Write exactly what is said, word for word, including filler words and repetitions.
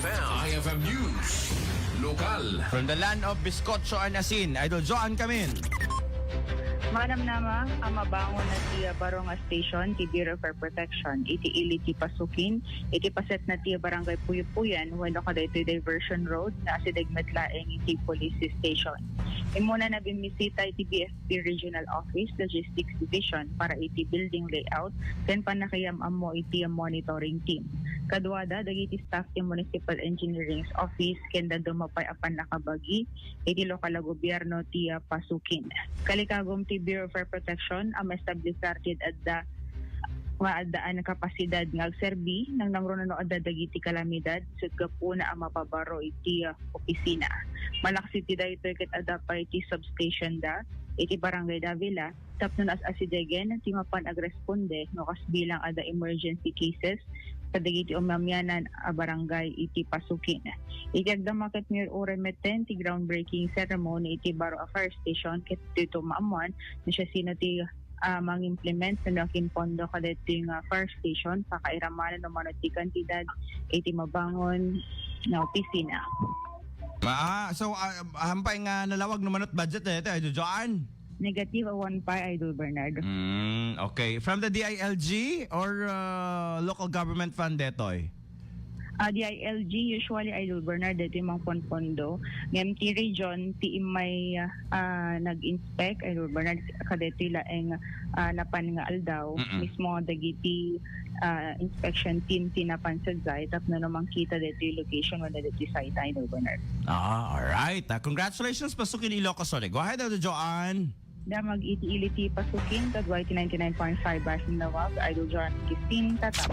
I F M News, lokal. From the land of Biscocho and Asin, Idol Joan Camil. Manamnama a mabangon na ti baro nga station ti Bureau of Fire Protection iti ili ti Pasukin, iti paset na ti Barangay Puyupuyan, wenno kadaytoy diversion road nga asideg met laeng iti police station. Immuna na bimmisita iti B F P Regional Office Logistics Division para iti building layout ken pannakiyam-ammo iti monitoring team. Kaduada dagiti staff ti Municipal Engineering Office ken dadduma pay a pannakabagi iti lokal a gobierno ti, ah, Pasukin. Kalikagum ti Bureau of Fire Protection a maestablisar ti adda nga addaan kapasidad nga agserbi nang nangruna no adda dagiti kalamidad ket gapuna a mapabaro iti, ah, opisina. Malaksid ti daytoy ket adda pay ti substation da iti Barangay Davila tapno naas-asidegen ti mapan agresponde no kasbilang adda emergency cases kadagiti umamianan a barangay iti Pasukin. Iti agdama ket Mayor Uray metten ti groundbreaking ceremony iti baro a fire station ket ditoy maammuan no siasino ti, ah, mangimplement wenno agimpondo kadaytoy nga fire station, pakairamanen no mano ti kantidad iti mabangon nga opisina. Ah, so, ah, hampay nga nalawag no mano ti budget daytoy, Idol Joan? Negative a one pay, Idol Bernard. Mm, okay. From the D I L G or, uh, local government fund daytoy? Ah, D I L G usually, Idol Bernard, daytoy mangponpondo. Ngem ti region, ti immay, ah, nag-inspect, Idol Bernard, kadaytoy laeng, ah, napan nga aldaw, Mm-mm. Mismo dagiti, ah, inspection team ti napan sadiay tapno no mangkita daytoy location wenno daytoy site, Idol Bernard. Ah, all right. Ah, congratulations, Pasukin, Ilocos Sur. Go ahead, Idol Joan. Damag iti ili ti Pasukin, kadua iti ninety-nine point five Basin Nawag, Idol Joan Gistin, Tatak.